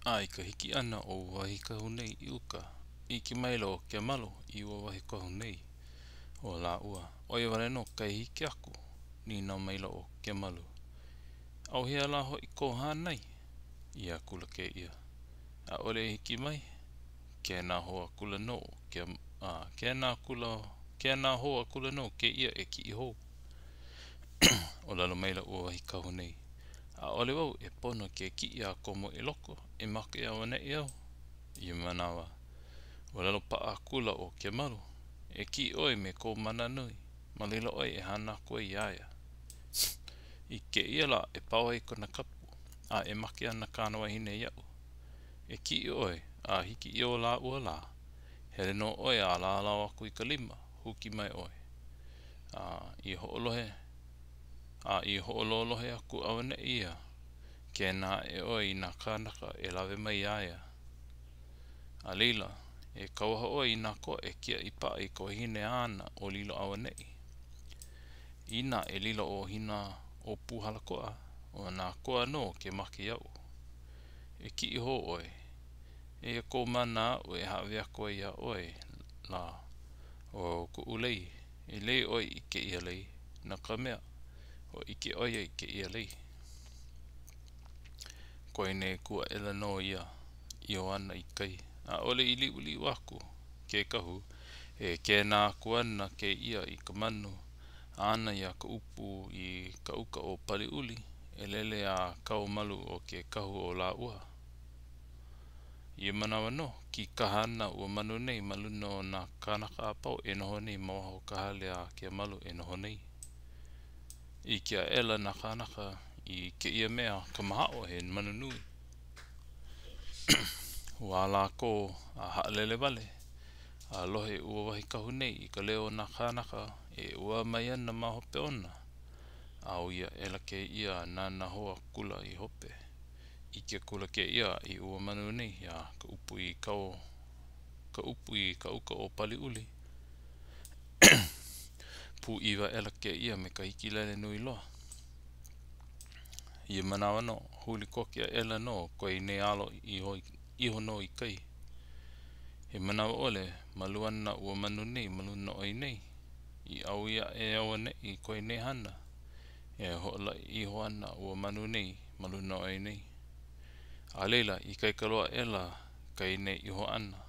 A i ka hiki ʻana o ua wahi kahu nei i uka, ʻike maila ʻo Kemalu i ua wahi kahu nei o lāua, ʻo ia wale nō kai hiki aku. Nīnau maila ʻo Kemalu, ʻAuhea lā hoʻi kō hānai? ʻĪ akula kēia, ʻAʻole i hiki mai. Kēnā hou akula nō kēnā akula kēnā hou akula nō kēia e kiʻi hou. ʻŌlelo maila ua wahi kahu nei, ʻAʻole wau e pono ke kiʻi a komo i loko, e make auaneʻi au. I ia manawa, ʻōlelo paʻa akula ʻo Kemalu, E kiʻi ʻoe me kou mana nui, ma laila ʻoe e hana aku ai iā ia. I kēia lā e pau ai kona kapu, a e make ana kāna wahine iaʻu. E kiʻi ʻoe, a hiki i o lāua lā, hele nō ʻoe a lālau aku i ka lima, huki mai ʻoe. A i hoʻolohe a i hoʻololohe aku auaneʻi ia, kēnā aʻe ʻoe i nā kānaka e lawe mai iā ia. A laila, e kauoha ʻoe i nā koa e kiaʻi paʻa i ka wahine āna o lilo auaneʻi. Inā e lilo ʻo Hina ʻōpū halakoʻa, ʻo nā koa nō ke make iaʻu. E kiʻi hou ʻoe. Eia kou mana aʻu e hāʻawi aku ai iā ʻoe lā, ʻo kuʻu lei. E lei ʻoe i kēia lei, no ka mea, ua ʻike ʻo ia i kēia lei. Koe nei kū aʻela nō ia, iho ana i kai, ʻaʻole i liʻuliʻu aku ke kahu, e kēnā aku ana kēia i ka manu āna iā Kaʻupu i ka uka o Paliuli, e lele a kau malu ʻo ke kahu o lāua. I ia manawa nō, kīkaha ana ua manu nei ma luna o nā kānaka a pau e noho nei ma waho o ka hale a Kemalu e noho nei. ʻIke aʻela nā kānaka i kēia mea kamahaʻo he manu nui. Ua lākou a haʻalele wale, a lohe ua wahi kahu nei i ka leo o nā kānaka e ʻuā mai ana ma hope ona. ʻAui aʻela kēia a nānā hou akula i hope. ʻIke akula kēia i ua manu nei iā Kaʻupu i kau Kaʻupu i ka uka o Paliuli. Pūʻiwa aʻela kēia me ka hikilele nui loa. I ia manawa nō, huli koke aʻela nō koe nei alo iho, iho nō i kai. He manawa ʻole, malu ana ua manu nei ma luna o ia nei. I ʻaui aʻe auaneʻi koe nei hana, e hoʻolaʻi iho ana ua manu nei ma luna o ia nei. A laila, ikaika loa aʻela kai nei iho ʻana.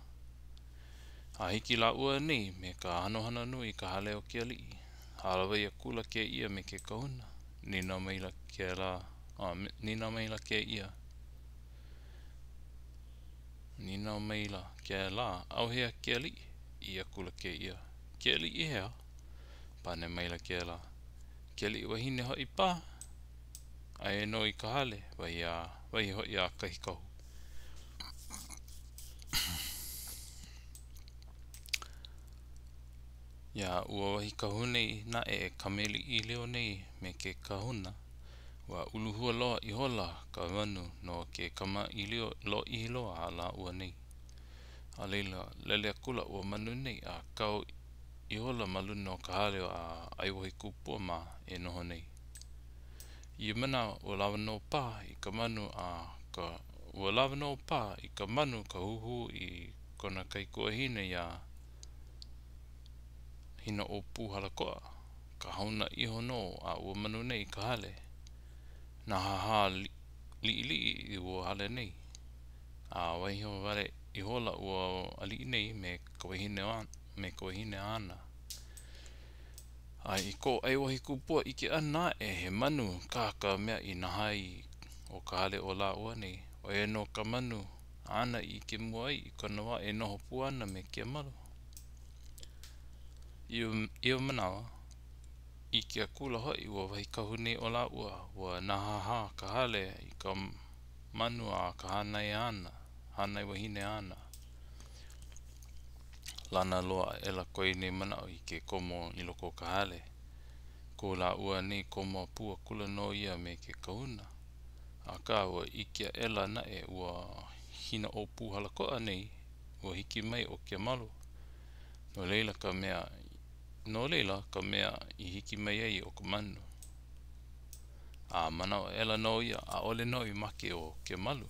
A hiki lāua nei me ka hanohano nui i ka hale o ke aliʻi. Hālāwai akula kēia me ke kahuna. Nīnau maila kēlā, a nīnau maila kēia. Nīnau maila kēlā, ʻAuhea ke aliʻi? ʻĪ akula kēia, Ke aliʻi hea? Pane maila kēlā, Ke aliʻi wahine hoʻi paha? Aia nō i ka hale, wahi a, wahi hoʻi a kahi kahu. Iā ua wahi kahu nei naʻe e kamaʻilio nei me ke kahuna, ua uluhua loa ihola ka manu no ke kamaʻilio lōʻihi loa a lāua nei. A laila, lele akula ua manu nei a kau ihola ma luna o ka hale a ʻAiwahīkūpua mā e noho nei. I ia manawa, ua lawa nō paha i ka manu a ka ua lawa nō paha i ka manu ka huhū i kona kaikuahine iā Hinaʻōpūhalakoʻa, ka hauna iho nō a ua manu nei i ka hale. Nāhāhā liʻiliʻi i ua hale nei, a waiho wale ihola ua aliʻi nei me ka wahine me ka wahine āna. A i ko ʻAiwahīkūpua ʻike ʻana aʻe he manu kā ka mea i nahā ai o ka hale o lāua nei, ʻo ia nō ka manu āna i ʻike mua ai i kona wā e noho pū ana me Kemalu. I ia manawa, ʻike akula hoʻi ua wahi kahu nei o lāua, ua nāhāhā ka hale i ka manu a ka hānai āna, hānai wahine āna. Lana loa aʻela ko ia nei manaʻo i ke komo i loko o ka hale. Ko lāua nei komo pū akula nō ia me ke kahuna. Akā, ua ʻike aʻela naʻe ua Hinaʻōpūhalakoʻa nei, ua hiki mai ʻo Kemalu. No laila ka mea, no laila ka mea i hiki mai ai ʻo ka manu. A manaʻo aʻela nō ia, ʻaʻole nō i make ʻo Kemalu.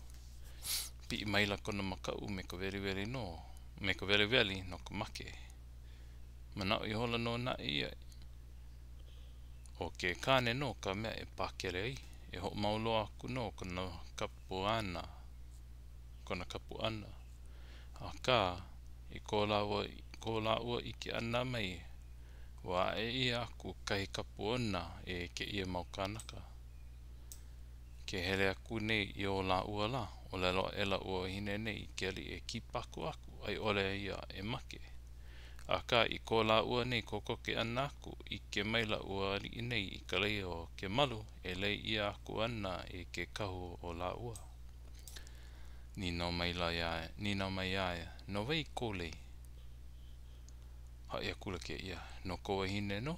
Piʻi maila kona makaʻu me ka weliweli nō, me ka weliweli no ka make. Manaʻo ihola nō naʻe ia ʻo ke kāne nō ka mea e pakele ai, e hoʻomau loa aku nō kona kapu ʻana, kona kapu ʻana. Akā, i ko lāua ko lāua ʻike ʻana mai, ua ʻaʻe ʻia aku kahi kapu ona e kēia mau kānaka. Ke hele aku nei i o lāua lā, ʻōlelo aʻela ua wahine nei i ke aliʻi e kipaku aku a i ʻole ia e make. Akā, i ko lāua nei kokoke ʻana aku, ʻike maila ua aliʻi nei i ka lei o Kemalu e lei ʻia aku ana e ke kahu o lāua. Nīnau maila iā nīnau mai iā ia, No wai kou lei? Haʻi akula kēia, No ko wahine nō.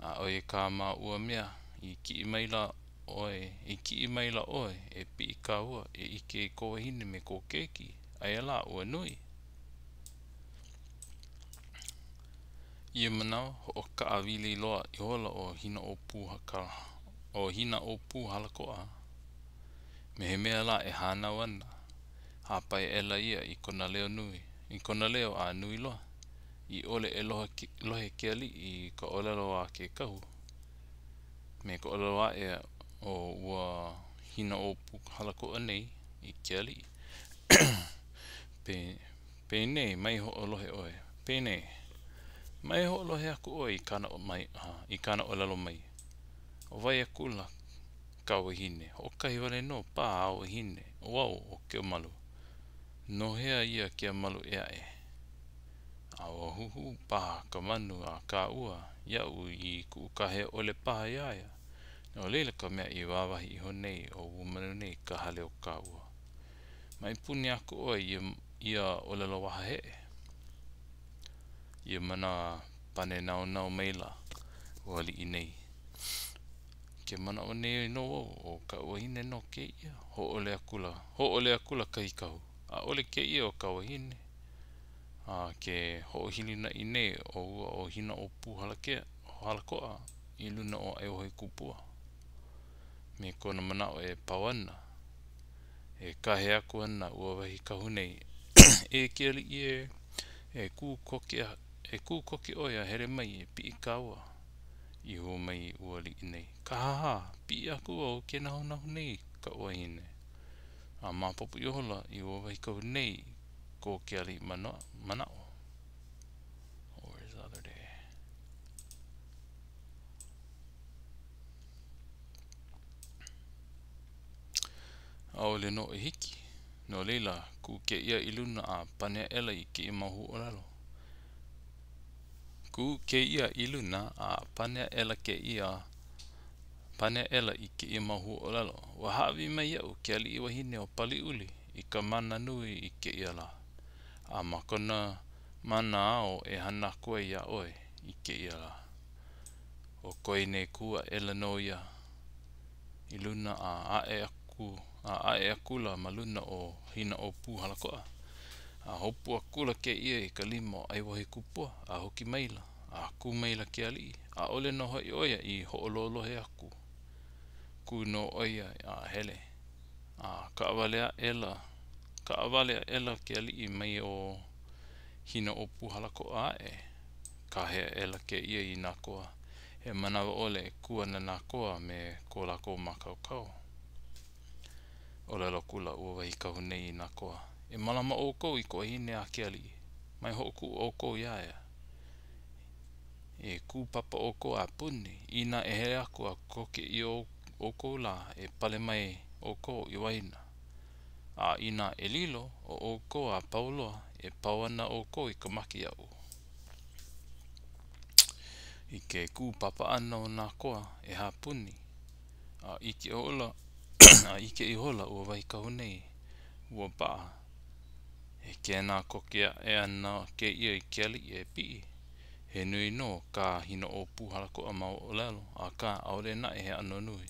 A ʻo ia kā māua mea i kiʻi maila ʻoe, i kiʻi maila ʻoe e piʻi kāua e ʻike i ko wahine me kō keiki, aia lā ua nui. I ia manawa, hoʻokaʻawili loa ihola ʻo ʻo Hinaʻōpūhalakoʻa me he mea lā e hānau ana. Hāpai aʻela ia i kona leo nui, i kona leo a nui loa, i ʻole e lohe ke aliʻi i ka ʻōlelo a ke kahu. Me ka ʻōlelo aʻe o ua Hinaʻōpūhalakoʻa nei i ke aliʻi. Penei, mai hoʻolohe ʻoe. Penei, mai hoʻolohe aku ʻoe i kāna mai, i kāna ʻōlelo mai. ʻO wai akula ka wahine? Hoʻokahi wale nō paha āu wahine, ʻo au, ʻo Keomalu. No hea ia Keomalu e aʻe? A ua huhū paha ka manu a kāua iaʻu i kuʻu kāhea ʻole paha iā ia. No laila ka mea i wāwahi iho nei ʻo ua manu nei i ka hale o kāua. Mai puni aku ʻoe i ia ʻōlelo wahaheʻe. I ia manawa pane naonao maila ua aliʻi nei. Ke manaʻo nei nō wau, ʻo kaʻu wahine nō kēia. Hōʻole akula, hōʻole akula kahi kahu. ʻAʻole kēia ʻo ka wahine. A ke hoʻohilinaʻi nei ʻo ua ʻo Hinaʻōpūhalakoʻa i luna o ʻAiwohikupua me kona manaʻo e pau ana. E kāhea aku ana ua wahi kahu nei, E ke aliʻi ē, e kū koke, e kū koke ʻoe a hele mai e piʻi kāua. I hū mai ua aliʻi nei, Kāhāhā, piʻi aku au ke nahunahu nei kaʻu wahine. A maopopo ihola i ua wahi kahu nei ko ke aliʻi manaʻo. Oh, where's the other day? ʻAʻole nō e hiki. No laila, kū kēia i luna a pane aʻela i kēia mau huaʻōlelo. Kū kēia i luna a pane aʻela kēia pane aʻela i kēia mau huaʻōlelo. Ua hāʻawi mai iaʻu ke aliʻi wahine o Paliuli i ka mana nui i kēia lā, a ma kona mana au e hana aku ai iā ʻoe i kēia lā. ʻO koe nei kū aʻela nō ia i luna a ʻaʻe aku a ʻaʻe akula ma luna o Hinaʻōpūhalakoʻa. A hopu akula kēia i ka lima o ʻAiwohikupua a huki maila, a kū maila ke aliʻi, ʻaʻole nō hoʻi ʻo ia i hoʻololohe aku. Kū nō ʻo ia a hele. A kaʻawale aʻela, kaʻawale aʻela ke aliʻi mai o Hinaʻōpūhalakoʻa aʻe. Kāhea aʻela kēia i nā koa. He manawa ʻole e kū ana nā koa me ko lākou mākaukau. ʻŌlelo akula ua wahi kahu nei i nā koa, E mālama ʻoukou i ka wahine a ke aliʻi. Mai hoʻokuʻu ʻoukou iā ia. E kūpapa ʻoukou a puni. Inā e hele aku a kokoke i o ʻoukou lā, e pale mai ʻoukou i waena. A inā e lilo ʻo ʻoukou a pau loa, e pau ana ʻoukou i ka make iaʻu. I ke kūpapa ʻana o nā koa e puni, a ʻike ihola, a ʻike ihola ua wahi kahu nei, ua paʻa. E kēnā koke aʻe ana kēia i ke aliʻi e piʻi. He nui nō kā Hinaʻōpūhalakoʻa mau ʻōlelo, akā ʻaʻole naʻe he ʻano nui.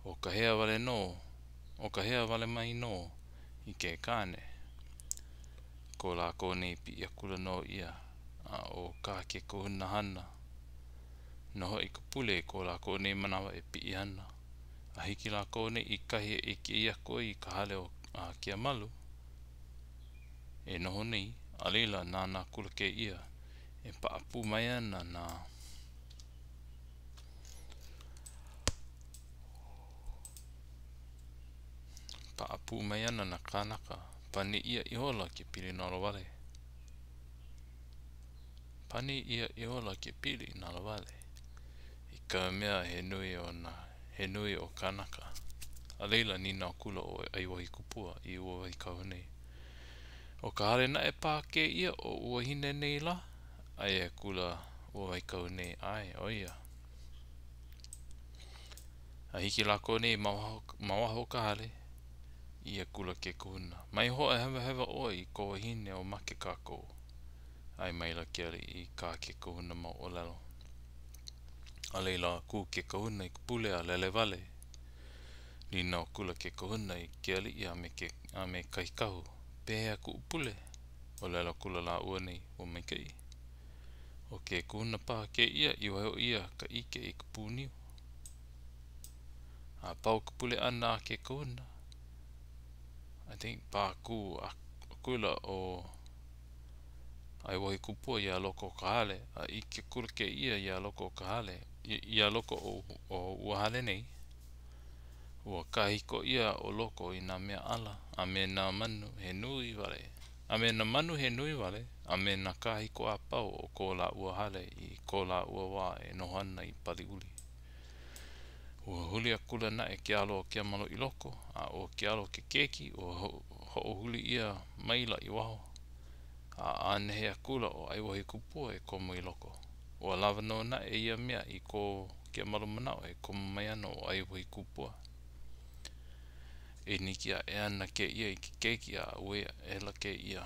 ʻO ka hea wale nō, ʻo ka hea wale mai nō i ke kāne. Ko lākou nei piʻi akula nō ia, a ʻo kā ke kahuna hana nō hoʻi ka pule i ko lākou nei manawa e piʻi ana. A hiki lākou nei i kahi e ʻike aku ai i ka hale o a Keamalu e noho nei, a laila nānā akula kēia, e paʻapū mai ana nā Paʻapū mai ana nā kānaka, pani ʻia ihola ke pili nalowale. Pani ʻia ihola ke pili nalowale i ka mea he nui o nā he nui o kānaka. A laila nīnau akula ʻo ʻAiwohikupua i ua wahi kahu nei, ʻO ka hale naʻe paha kēia o ua wahine nei lā? ʻAe akula ua wahi kahu nei, ʻAe, ʻo ia. A hiki lākou nei ma waho, ma waho o ka hale, ʻī akula ke kahuna, Mai hoʻohewahewa ʻoe i kō wahine o make kākou. ʻAe maila ke aliʻi i kā ke kahuna mau ʻōlelo. A laila, kū ke kahuna i ka pule a lele wale. Nīnau akula ke kahuna i ke aliʻi a me ke a me kahi kahu, Pehea kuʻu pule? ʻŌlelo akula lāua nei, Ua maikaʻi. ʻO ke kahuna paha kēia i waiho ʻia ka ʻike i ka pūniu. A pau ka pule ʻana a ke kahuna, I think pākū akula ʻo ʻAiwohikupua iā loko o ka hale, a ʻike akula kēia iā loko o ka hale, iā loko o, o ua hale nei, ua kāhiko ʻia ʻo loko i nā mea ʻala a me nā manu he nui wale, a me nā manu he nui wale, a me nā kāhiko a pau o ko lāua hale i ko lāua wā e noho ana i Paliuli. Ua huli akula naʻe ke alo o Keamalu i loko, a ʻo ke alo o ke keiki, ua hoʻohuli ʻia maila i waho, a ʻānehe akula ʻo ʻAiwohikupua e komo i loko. Ua lawa nō naʻe ia mea i ko Keamalu manaʻo e komo mai ana ʻo ʻAiwohikupua. ʻIniki aʻe ana kēia i ke keiki a uē aʻela kēia.